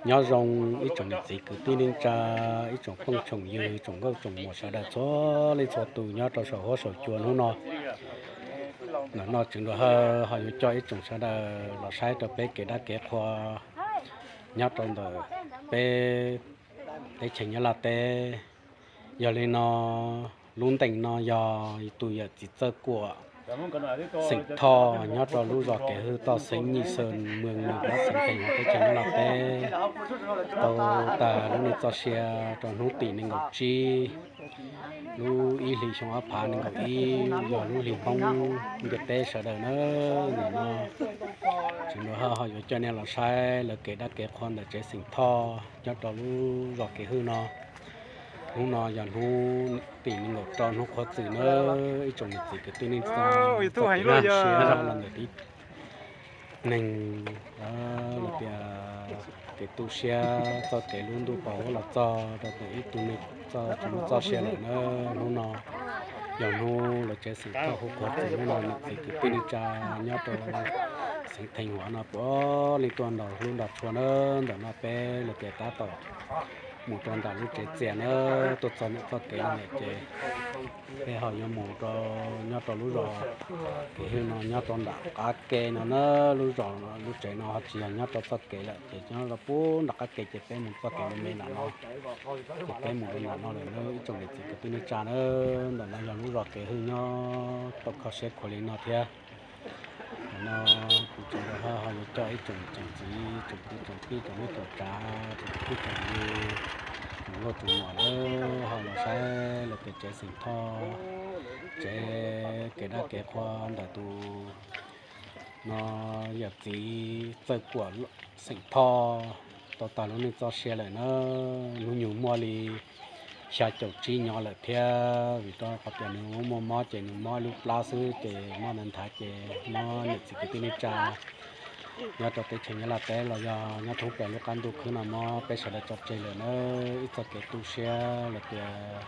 Nyob zoo ib tsoom niam txiv kwv tij neej tsa, ib tsoom phooj tsoom ywg, tsoom nkauj tsoom muam sawv daws txhua leej txhua tus nyob rau saum huab saum cua hnub no. Ntawm no Tswv Nraug Hawj ho yuav coj ib tsoom sawv daws los saib rau peb kev dab kev qhua nyob rau ntawm peb teb chaws Nyab Laj teb. Yog li no, lub ntees no yog tus yawm txiv Txawj Kuam xeem Thoj nyob rau lub zos Kev Hwj toj xeeb Nyij Xeem, mwm Nws Pab, xeev Theej Huav, teb chaws Nyab Laj teb, tau tag lub neej txoj sia rau hnub tim nees nkaum tsib lub ib hlis xyoo ob phav nees nkaum ib, yog lub hli Hmoob ntiaj teb sawv daws na. Nim no Tswv Nraug Hawj ho yuav coj nej los saib lawv kev dab kev qhua ntawm tsev xeem Thoj nyob rau lub zos Kev Hwj no. Hnub no yog hnub tim nees nkaum rau hnub qhuav txwm na, ib tsoom niam txiv kwv tij neej tsa, txoj kev tu siab los ntawm tib neeg, los tias kev tu siab txoj kev lub ntuj pos huab los txog rau ntawm ib tug neeg txoj tsis muaj txoj sia lawm na. Hnub no yog hnub lawv tsev xeem Thoj hu qhuav txwm, hnub no niam txiv kwv tij neej tsa nyob rau xeev Theej Huav no puav leej tuaj nrog hlub nrog tshua na. Ntawm no peb los tias tab tom mus rau ntawm lub tsev txias na, tuaj txog ntawm txoj kev no lawm ces peb ho yuav mus rau nyob rau lub zos Kev Hwj no nyob rau nram qab ke no na. Lub zos lub tsev no ho tsis yog nyob rau txoj kev lawm ces nyob rau puag nram qab ke ces peb mus txoj kev me me nram no. Ces peb mus rau nram no lawm na ib tsoom niam txiv kwv tij neej tsa na. Ntawm no yog lub zos Kev Hwj nyob tau kho siab khuav li no thiab. Ntawm no kuv Tswv Nraug Hawj ho yuav coj ib tsoom tsoom txiv tsoom kwv tsoom tij tsoom niam tsoom tsav tsoom kwv tsoom tij tsoom nkauj tsoom muam lawv ho los saib lawv tias tsev xeem Thoj, tsev kev dab kev qhua ntawm tus no yawm txiv Txawj Kuam xeem Thoj tau tag lub neej txoj sia lawm na. Hnub nyoog muaj li xya caum tsib nyov lawm thiab, vim rau qhov tias nws muaj mob ces nws mob ib lub plab xwb ces mob nthav nthav ces mob niam txiv kwv tij neej tsa nyob rau teb chaws Nyab Laj teb los yog nyob thoob plaws lub qab ntuj khwb no mob peb sawv daws tso tseg lawm na. Ib txoj kev tu siab los tias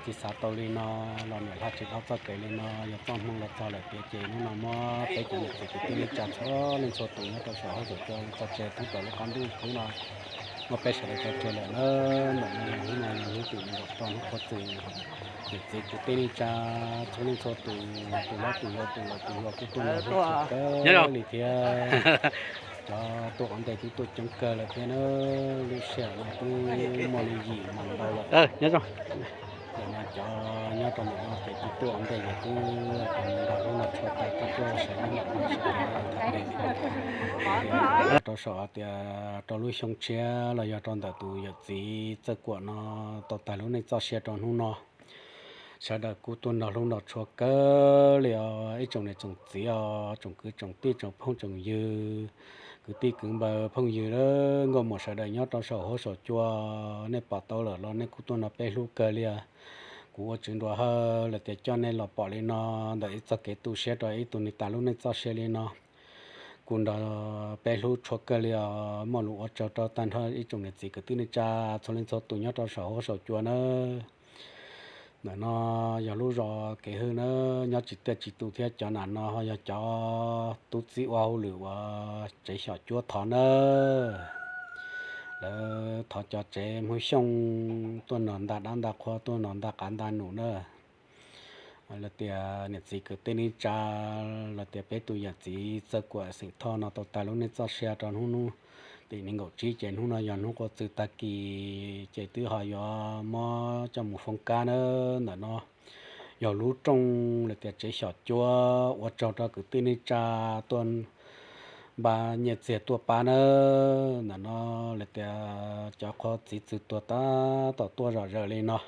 tsis xav tau li no los niam hla tsis dhau txoj kev li no, yog txoj hmoo los txog lawm tiag ces hnub no muab peb cov niam txiv kwv tij neej tsa txhua leej txhua tus nyob rau saum huab saum cua tso tseg thoob plaws lub qab ntuj khwb no muab peb sawv daws tso tseg lawm na. Ntawm no yog hnub no yog hnub tim nees nkaum rau hnub qhuav txwm, niam txiv kwv tij neej tsa txhua leej txhua tus, tus hlob tus yau tus laus tus hluas kuj tuaj nrog hlub tshua kawg li thiab. Cov tuaj ua ntej twb tuaj coob kawg lawm thiab na, lub sij hawm no twb muaj li yim moos ntau lawm. Ntawm no cov nyob rau ntawm no ces twb tuaj ua ntej ces twb nrog hnub no tshua tag twb tuaj sawv nyob ntawm no sawv daws tham pem rau saum hais tias rau lub xyoo tshiab los yog rau ntawm tus yawm txiv Txawj Kuam no tau tag lub neej txoj sia rau hnub no. Sawv daws kuj tuaj nrog hlub nrog tshua kawg li os ib tsoom niam tsoom txiv os, tsoom kwv tsoom tij tsoom phooj tsoom ywg, kwv tij kwv npawg phooj ywg nkauj muam sawv daws nyob rau saum huab saum cua, nej pom tau lawm los nej kuj tuaj nrog peb hlub kawg li os. Kuv ua Tswv Nraug Hawj los tias coj nej los pom li no ntawm ib txoj kev tu siab rau ib tug neeg tag lub neej txoj sia li no. Kuv nrog peb hlub tshua kawg li os, muaj lus ua tsaug rau tag nrho ib tsoom niam txiv kwv tij neej tsa txhua leej txhua tus nyob rau saum huab saum cua nawb. Ntawm no yog lub zos Kev Hwj nawb, nyob tsis tiaj tsis tus thiab. Cov nram no ho yog cov tub txib ua hauj lwm uas tsev xyom cuab thov nawb. Lawv thov cov tsev Hmoob Xyooj tuaj nrog nta dab nta qhua, tuaj nrog nta qav nta num nawb. Los tias niam txiv kwv tij neej tsa, los tias peb tus yawm txiv Txawj Kuam xeem Thoj no tau tag lub neej txoj sia rau hnub tim nees nkaum tsib ces hnub no yog hnub qhuav txwm tag kis ces twb ho yuav muab coj mus foob kab nawb. Ntawm no yog lub rooj los tias tsev xyom cuab, ua tsaug rau kwv tij neej tsa tuaj npaj nyiaj txiag tuaj pab nawb. Ntawm no los tias cov qhua txiv txwv tuag tab tom tuaj zom zaws li no.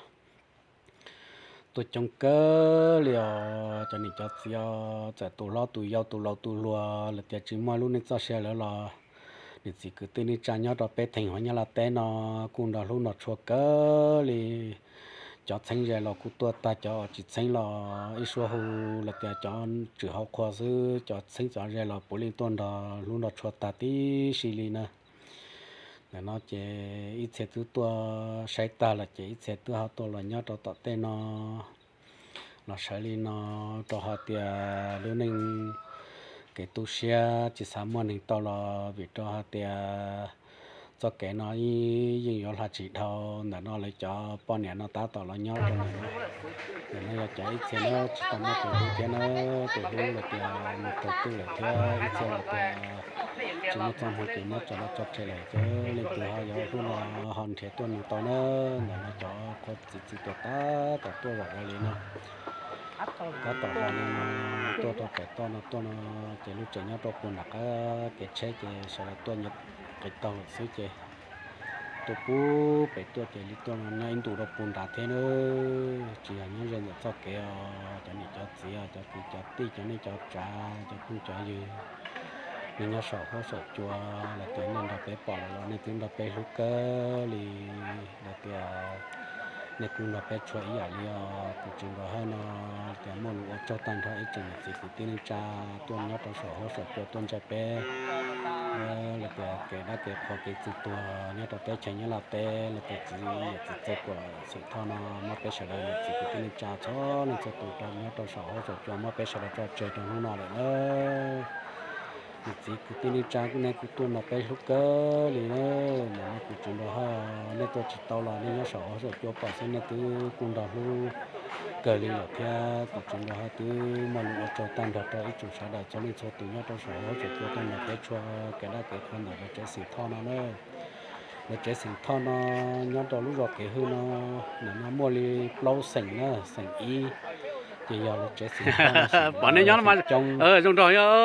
Tuaj coob kawg li os cov niam cov txiv os, txawm tus hlob tus yau tus laus tus hluas los tias tsis muaj lub neej txoj sia lawm los niam txiv kwv tij neej tsa nyob rau peb theej huav Nyab Laj teb no kuj nrog hlub nrog tshua kawg li. Cov txheeb ze los kuj tuaj tag, cov uas tsis txheeb los ib suab hu los tias cov tswm hauv qhua xwb, cov txheeb cov ze los puav leej tuaj nrog hlub nrog tshua tag tib si li na. Ntawm no ces ib txhia twb tuaj saib tag lawm ces ib txhia twb ho tuaj los nyob rau tom tej no los sawv li no, rau hais tias lub neej kev tu siab tsis xav muaj neeg tau los vim rau hais tias txoj kev no yeej yuav hla tsis dhau. Ntawm no lawv cov poj niam no tab tom los nyob rau ntawm no. Ntawm no yog cov ib txhia na tsis tau muaj tus hlub thiab na, tus hlub los tias mus raug twj lawm thiab ib txhia los tias tsis muaj txoj hmoo ces muab tso los tso tseg lawm, ces leej twg ho yuav hlub no ho nrhiav tuaj nug tau na. Ntawm no cov qhua txiv txiv tuag tab tom tuaj zom zaws li no. Tab tom los li no, tuaj rau pem toj no tuaj no, ces lub tsev nyob rau puag nram qab kev tsheb ces sawv daws tuaj nyias qis taug lawm xwb ces tuaj puag pem tuaj ces li tuaj no nyob ib ntus rau puag nrad thiab na. Tsis yog nyob ze ntawm txoj kev os, cov niam cov txiv os, cov kwv cov tij, cov neej cov tsav, cov phooj cov ywg, nej nyob saum huab saum cua, lawv tias nej nrog peb pom lawm los nej twb nrog peb hlub kawg li, lawv tias nej kuj nrog peb tshua ib yam li os. Kuv tsis nrog hawj no tias muaj lus ua tsaug tag nrho ib tsoom niam txiv kwv tij neej tsa tuaj nyob rau saum huab saum cua tuaj ntsaim peb. Lawv tias kev dab kev qhua kev txwg tuag nyob rau teb chaws Nyab Laj teb, lawv tias txiv niam txiv txawj kuam xeem Thoj no muab peb sawv daws niam txiv kwv tij neej tsa txhua leej txhua tus rau nyob rau saum huab saum cua muab peb sawv daws tso tseg rau hnub no lawm na. Niam txiv kwv tij neej tsa kuj nej kuj tuaj nrog peb hlub kawg li na. Ntawm no kuv tsis nrog hawj, nej tuaj tsis tau los nej nyob saum huab saum cua pom xwb nej twb kuj nrog hlub kawg li lawm thiab. Kuv tsis nrog hawj twb muaj lus ua tsaug tag nrho rau ib tsoom sawv daws txhua leej txhua tus nyob rau saum huab saum cua tuaj nrog peb tshua kev dab kev qhua ntawm lawv tsev xeem Thoj no na. Lawv tsev xeem Thoj no nyob rau lub zos kev hwj no, ntawm no muaj li plaub xeem na, xeem ib ces yog lawv tsev xeem Thoj no, pom nej nyob coob zoo nraug thiab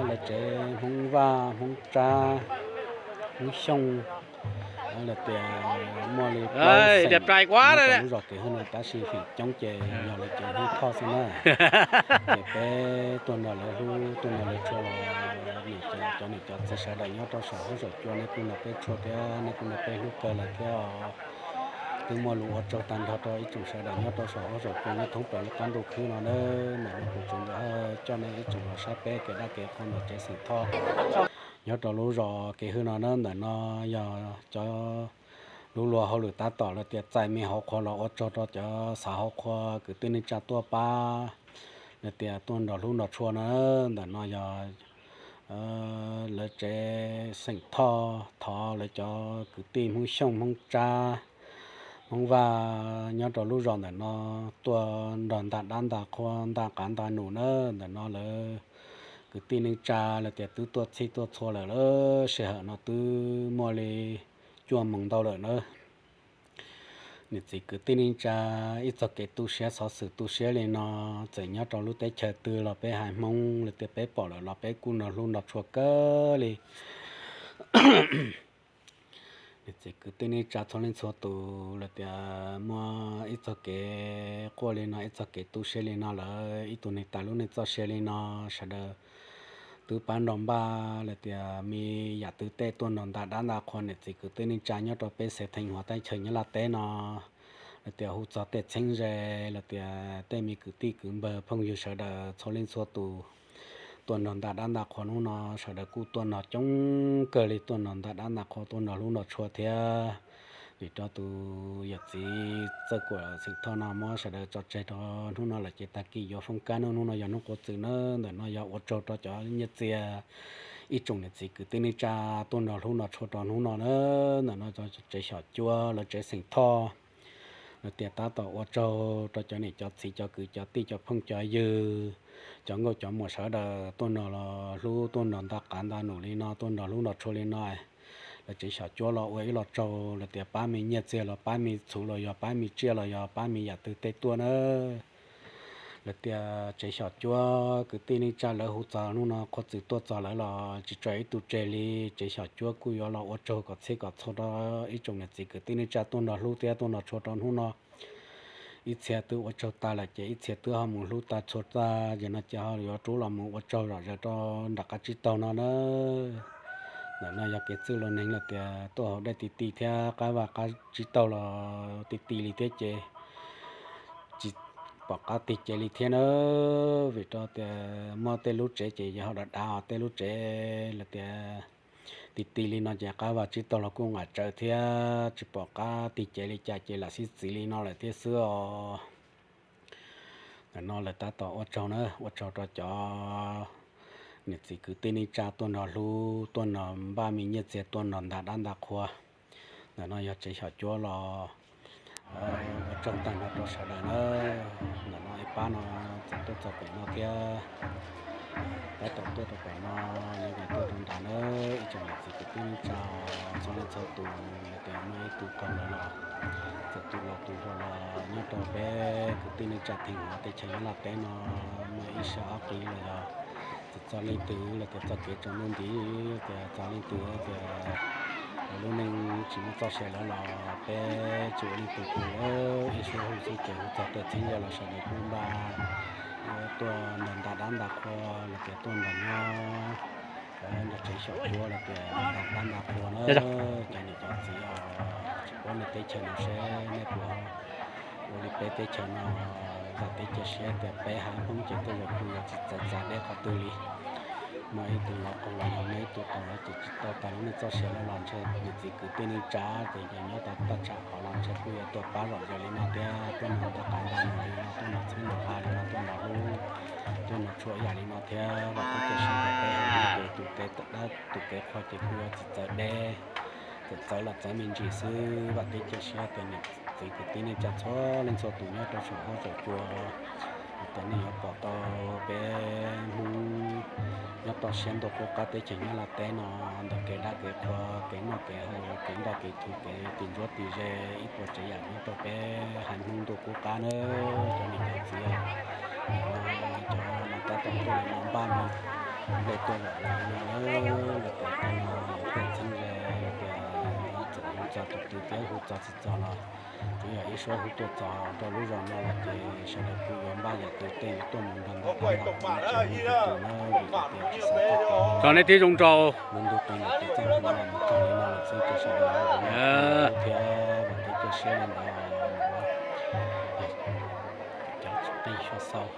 lawv tsev Hmoob Vaj, Hmoob Tsab, Hmoob Xyooj, lawv tias muaj li plaub xeem nyob rau lub zos kev hwj no tab sis feem coob ces yog lawv cov Hmoob Thoj xwb na. Ces peb tuaj nrog lawv hlub tuaj nrog lawv tshua los, cov niam cov txiv sawv daws nyob rau saum huab saum cua nej kuj nrog peb tshua thiab nej kuj nrog peb hlub kawg lawm thiab os. Twb muaj lus ua tsaug tag nrho rau ib tsoom sawv daws nyob rau saum huab saum cua nyob thoob plaws lub qab ntuj khwb no na. Ntawm no kuv tseem coj nej ib tsoom los saib peb kev dab kev qhua ntawm tsev xeem Thoj nyob rau lub zos kev hwj no na. Ntawm no yog cov lub luag hauj lwm tab tom lawv tias txais me hauv qhua los ua tsaug rau cov xav hauv qhua kwv tij neej tsa tuaj pab, lawv tias tuaj nrog hlub nrog tshua na. Ntawm no yog lawv tsev xeem Thoj thov lawv cov kwv tij Hmoob Xyooj, Hmoob Tsab, Hmoob Vaj nyob rau lub zos ntawm no tuaj nrog ntaj dab ntaj qhua ntaj qav ntaj num na. Ntawm no lawv kwv tij neej tsa lawv tias twb tuaj txhij tuaj txhua lawm, lawv sij hawm no twb muaj li cuaj moos ntau lawm na. Niam txiv kwv tij neej tsa, ib txog kev tu siab xov xwm tu siab li no, txawm nyob rau lub teb chaws twg los peb haiv Hmoob lawv tias peb pom lawm los peb kuj nrog hlub nrog tshua kawg li. Niam txiv kwv tij neej tsa txhua leej txhua tus lawv tias muaj ib txog kev quaj li no, ib txog kev tu siab li no lawm, ib tug neeg tas lub neej txoj sia li no, sawv daws twb pab nrog npaj lawv tias me yam twg tej tuaj nrog ntaj dab ntaj qhua niam txiv kwv tij neej tsa nyob rau peb xeev Theej Huav teb chaws Nyab Laj teb no. Lawv tias hu txog tej txheeb ze, lawv tias tej me kwv tij kwv npawg phooj ywg sawv daws txhua leej txhua tus tuaj nrog ntaj dab ntaj qhua hnub no, sawv daws kuj tuaj nrog coob kawg li, tuaj nrog ntaj dab ntaj qhua tuaj nrog hlub nrog tshua thiab. Vim rau tus yawm txiv txawj kuam xeem Thoj no muab sawv daws tso tseg rau hnub no lawm ces tag kis yuav foob kab na, hnub no yog hnub quav txwm na. Ntawm no yog ua tsaug rau cov nyiaj txiag ib tsoom niam txiv kwv tij neej tsa tuaj nrog hlub nrog tshua rau hnub no na. Ntawm no tsev xyom cuab lawv tsev xeem Thoj lawv tias tab tom ua tsaug rau cov niam cov txiv cov kwv cov tij cov phooj cov ywg, cov nkauj cov muam sawv daws tuaj nrog hlub tuaj nrog ntaj qav ntaj num li no, tuaj nrog hlub nrog tshua li no. Lawv tsev xyom cuab los ua ib lo tsaug, lawv tias pab me nyiaj txiag los pab me txhuv los yog pab me tsiaj los yog pab me yam twg tej tuaj na. Lawv tias tsev xyom cuab kwv tij neej tsa lawv hu txog hnub no qhua txwm tuaj txog lawv los tsis tso ib tug tseg li. Tsev xyom cuab kuj yuav los ua tsaug kom txhij kom txhua rau ib tsoom niam txiv kwv tij neej tsa tuaj nrog hlub thiab tuaj nrog tshua rau hnub no. Ib txhia twb ua tsaug tas lawm ces ib txhia twb ho mus hlub tas txhua tag, ces no ces ho yuav rub los mus ua tsaug zom zaws rau nram qab tsib taug no na. Ntawm no yog kev txwj lus neeg lawm tias tuaj hauv dej ti ti thiab qab vaj qab tsib taug los ti ti li thiab ces tsis pom qab tig cev li thiab na. Vim rau tias muaj tej lub tsev ces yog ho dav dav os, tej lub tsev lawv tias ti ti li no ces qab vaj tsib taug los kuj nqaim tsawv thiab tsis pom qab tig cev li cas ces lam sib txiv li no lawm thiab xwb os. Ntawm no lawv tab tom ua tsaug na, ua tsaug rau cov Niam txiv kwv tij neej tsa tuaj nrog hlub, tuaj nrog npaj me nyiaj txiag, tuaj nrog nta dab nta qhua. Ntawm no yog tsev xyom cuab los ua tsaug tag nrho rau sawv daws nawb. Ntawm no ib pab no txawm tuaj txog pem no thiab, tab tom tuaj rau pem no, yog tuaj rau nrad nawb. Ib tsoom niam txiv kwv tij neej tsa txhua leej txhua tus, yog tias muaj ib tug qaug los los, txawm tus laus tus hluas los nyob rau peb kwv tij neej tsa theej hauv teb chaws Nyab Laj teb no muaj ib sab ob qis los yog txawm txog leej twg los tias txoj kev tsaus ntuj nti, tias txog leej twg tias lub neej tsis muaj txoj sia lawm los peb tsis ua leej twg tus, ib suab hu xwb ces hu txog tej txheeb ze los sawv daws kuj npaj tuaj nrog nta dab nta qhua los tias tuaj nrog nyob nrog tsev xyom cuab los tias nta dab nta qhua na. Cov niam cov txiv os, tsis paub nej teb chaws no seb nej puas ua li peb teb chaws no. Vam thiab cia siab tias peb haiv Hmoob ces tej zaum kuj yuav tsis txawv txav deb qhov twg li. Muaj ib tug laus qaug los yog muaj ib tug qaug los ces tsis tau tag lub neej txoj sia lawm los ntshe niam txiv kwv tij neej tsa ces yog nyob tau toj tsam qhov los ntshe kuj yuav tuaj pab zom zaws li no thiab, tuaj nrog nta qav nta num li no, tuaj nrog txheeb nrog qa li no, tuaj nrog hlub, tuaj nrog tshua ib yam li no thiab. Vam thiab cia siab tias peb haiv Hmoob ces tus kev dab tus kev qhua ces kuj yuav tsis txawv deb, txawm txawv los txawv me ntsis xwb. Vam thiab cia siab tias niam txiv kwv tij neej tsa txhua leej txhua tus nyob rau saum huab saum cua, tias nej yuav pom tau peb Hmoob nyob toj siab ntuj qub qab teb chaws Nyab Laj teb no ntawm kev dab kev qhua, kev noj kev haus, kev ntoj kev thuv, kev tis ntsuab tis ze, ib puas tsav yam nyob rau peb haiv Hmoob ntuj qub qab nawb. Cov niam cov txiv, cov no tab tom tuaj los npaj nplej tuaj los li no, los tias tej no yog tej txheeb ze, los tias txawm hu txog tus twg thiab hu txog tsis txog los tsuas yog ib suab hu tuaj txog rau lub zos no los ces sawv daws kuj yuav npaj yam twg tej tuaj mus nrog nta dab nta qhua ib tsoom Hmoob tus tus na, vim tias tsis xav txog kev, nej thiaj zoo nraug. Lub ntuj qee lawm ces txoj hmoo los mus txog li no lawm xwb ces sawv daws thiab vam thiab cia siab li ntawd. Cov txhua qeej xyuas xaus,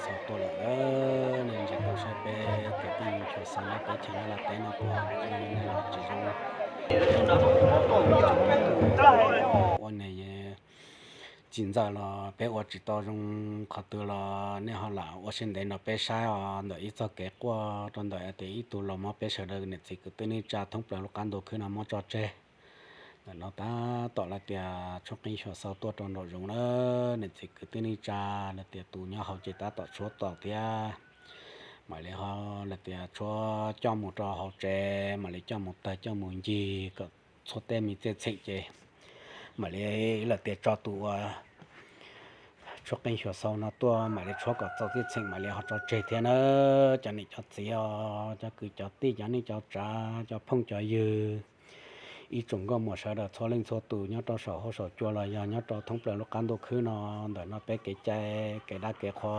xaus tuaj lawm, nej ntsia tau saib peb cov txhua qeej xyuas xaus nyob peb chaw Nyab Laj teb no puas zoo li nej los tsis zoo. Ua ne tsis ntxaws los peb ua tsis tau zoo qhov twg los nej ho lam ua siab ntev nrog peb saib os. Ntawm ib txoj kev quaj rau ntawm tias ib tug laus muab peb sawv daws niam txiv kwv tij neej tsa thoob plaws lub qab ntuj khwb no muab tso tseg. Ntawm no tab tom lawv tias tshuab qeej xyuas xaus tuaj rau nraum zoov na, niam txiv kwv tij neej tsa, lawv tias tus nyob hauv ces tab tom tshuab tau thiab. Mam li ho lawv tias tshuab coj mus rau hauv tsev, mam li coj mus tawg coj mus ncig kom txhua tej me txij txheem ces mam li lawv tias tso tus ua tshuab qeej xyuas xaus no tuaj mam li tshuab kom txaus txij txheem mam li ho tso tseg thiab na. Cov niam cov txiv os, cov kwv cov tij, cov neej cov tsav, cov phooj cov ywg, ib tsoom nkauj muam sawv daws txhua leej txhua tus nyob rau saum huab saum cua los yog nyob rau thoob plaws lub qab ntuj khwb no, ntawm no peb kev cai kev dab kev qhua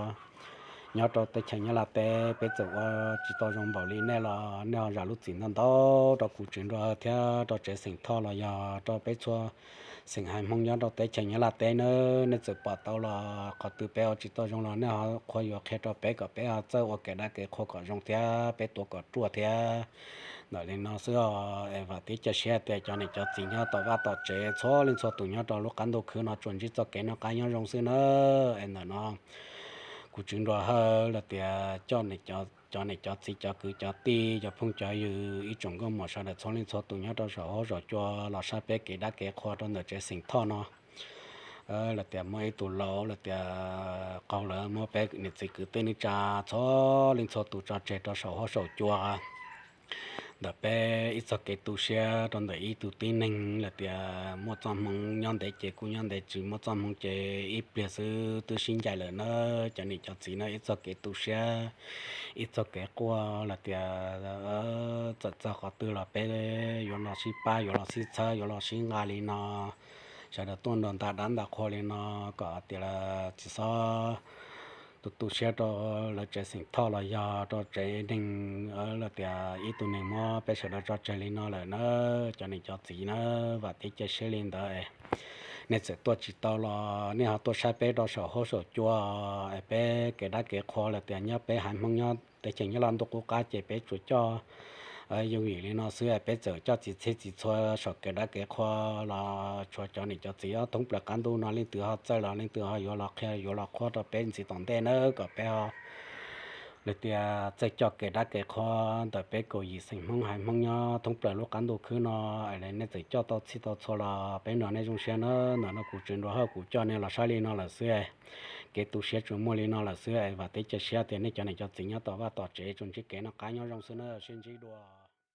nyob rau teb chaws Nyab Laj teb peb txawm ua tsis tau zoo npaum li nej los nej ho zam lub txim ntau ntau rau kuv Tswv Nraug Hawj thiab rau tsev xeem Thoj los yog rau peb txhua xeem haiv Hmoob nyob rau teb chaws Nyab Laj teb nawb. Nej txawm pom tau los qhov twg peb ua tsis tau zoo los nej ho qhuas yuav qhia rau peb kom peb ho txawj ua kev dab kev qhua kom zoo thiab peb tuav kom ruaj thiab. Ntawm li no xwb os, es vam thiab cia siab tias cov niam cov txiv nyob tom vaj tom tsev txhua leej txhua tus nyob rau lub qab ntuj khwb no tsuas ntsib txoj kev noj qab nyob zoo xwb na. Es ntawm no kuv Tswv Nraug Hawj los tias coj cov niam cov txiv cov kwv cov tij cov phooj cov ywg ib tsoom nkauj muam sawv daws txhua leej txhua tus nyob rau saum huab saum cua los saib peb kev dab kev qhua rau ntawm tsev xeem Thoj no. Los tias muaj ib tug laus los tias qaug lawm muab peb niam txiv kwv tij neej tsa txhua leej txhua tus tso tseg rau saum huab saum cua ntawm peb ib txoj kev tu siab rau ntawm ib tug tib neeg los tias muaj txoj hmoo nyob ntev ces kuj nyob ntev, tsis muaj txoj hmoo ces ib pliag xwb twb sib ncaim lawm na. Cov niam cov txiv na, ib txoj kev tu siab, ib txoj kev quaj los tias txawm txog qhov twg los peb yuav los sib pab, yuav los sib txhawb, yuav los sib nqa li no, sawv daws tuaj nrog nta dab nta qhua li no kom tias tsis txhob tu tu siab rau lawv tsev xeem Thoj los yog rau tsev neeg los tias ib tug neeg muab peb sawv daws tso tseg li no lawm na. Cov niam cov txiv na, vam thiab cia siab li ntawd. Nej txawm tuaj tsis tau los nej ho tuaj saib peb rau saum huab saum cua, es peb kev dab kev qhua los tias nyob peb haiv Hmoob nyob teb chaws Nyab Laj ntuj qub qab ces peb tsuas coj yooj yim li no xwb, peb txawm coj txiv txhij txiv txhua saum kev dab kev qhua los tshuav cov niam cov txiv ob thoob plaws qab ntuj no leej twg ho txawj los leej twg ho yuav los qhia yuav los qhuab rau peb ntxiv tom ntej nawb, kom peb ho Lawv tias txawj coj kev dab kev qhuas ntawm peb kaum yim xeem Hmoob haiv Hmoob nyob thoob plaws lub qab ntuj khwb no, es nej txawm coj tau txhij tau txhua los peb nrog nej zoo siab na. Ntawm no kuv Tswv Nruas Hawj kuv coj nej los saib li no lawm xwb. Kev tu siab tsuas muaj li no lawm xwb, vam thiab cia siab tias nej cov niam cov txiv nyob tom vaj tom tsev tsuas ntsib kev noj qab nyob zoo xwb na, sib ntsib dua.